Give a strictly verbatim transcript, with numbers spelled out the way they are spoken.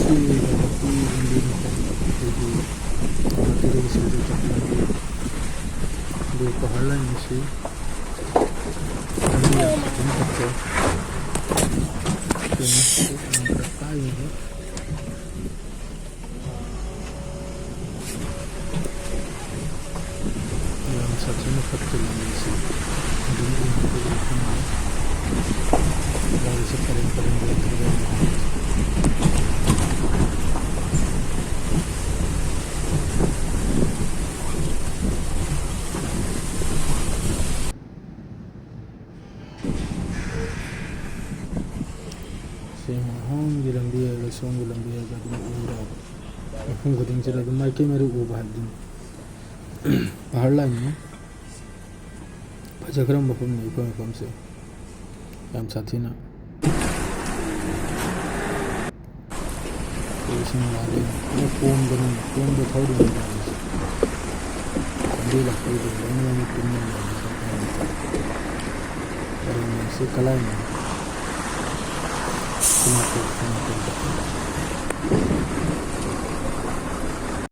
ꯂꯝꯕꯤ ꯃꯈꯣꯡ ꯑꯩꯈꯣꯏꯒꯤ ꯃꯇꯦꯛ ꯑꯁꯤꯗ ꯆꯠꯄ ꯂꯝꯕꯤ꯫ ꯑꯗꯨ ꯄꯍꯥꯔ ꯂꯥꯏꯟ ꯑꯁꯤ ꯂꯝꯕꯤ ꯌꯥꯝ ꯁꯥꯊꯤꯅ ꯐꯠꯇꯦ꯫ ꯑꯗꯨꯅ ꯌꯥꯝ ꯐꯔꯛ ꯇꯥꯏ꯫ ꯌꯥꯝ ꯁꯥꯊꯤꯅ ꯐꯠꯇꯦ ꯂꯝꯕꯤꯁꯤ꯫ ꯑꯗꯨꯝ ꯎꯕꯗ ꯎꯕ ꯐꯪꯉꯤ꯫ ꯒꯥꯔꯤꯁꯦ ꯄꯔꯦꯡ ꯄꯔꯦꯡ ꯂꯩꯇ꯭ꯔꯦ꯫ ꯁꯤ ꯃꯐꯝꯒꯤ ꯂꯝꯕꯤ ꯍꯥꯏꯔꯒ ꯁꯣꯝꯒꯤ ꯂꯝꯕꯤ ꯍꯥꯏꯔꯒ ꯑꯗꯨꯝ ꯎꯔꯦ꯫ ꯃꯐꯝ ꯈꯨꯗꯤꯡꯁꯤꯗ ꯑꯗꯨꯝ ꯃꯥꯏꯀꯩ ꯃꯔꯤ ꯎꯕ ꯍꯥꯏꯕꯗꯨꯅꯤ꯫ ꯄꯍꯥꯔ ꯂꯥꯏꯟꯅꯤ꯫ ꯐꯖꯈ꯭ꯔꯕ ꯃꯐꯝꯅꯤ ꯑꯩꯈꯣꯏ ꯃꯐꯝꯁꯦ꯫ ꯌꯥꯝ ꯁꯥꯊꯤꯅ꯫ ꯑꯩꯈꯣꯏ ꯏꯁꯤꯡ ꯌꯥꯗꯦ꯫ ꯄꯨꯔꯥ ꯀꯣꯝꯗꯅꯤ, ꯀꯣꯝꯗ ꯊꯧꯔꯤꯕ ꯒꯥꯔꯤꯁꯦ꯫ ꯂꯝꯕꯤ ꯂꯥꯛꯄꯤꯗꯦ, ꯂꯣꯏꯅꯃꯛ ꯇꯨꯝꯅ ꯂꯩꯔꯦ꯫ ꯂꯩꯔꯝꯃꯤꯁꯦ ꯀꯗꯥꯏꯅꯣ? ꯁꯤꯃꯇꯣ, ꯁꯤꯃꯇꯣ꯫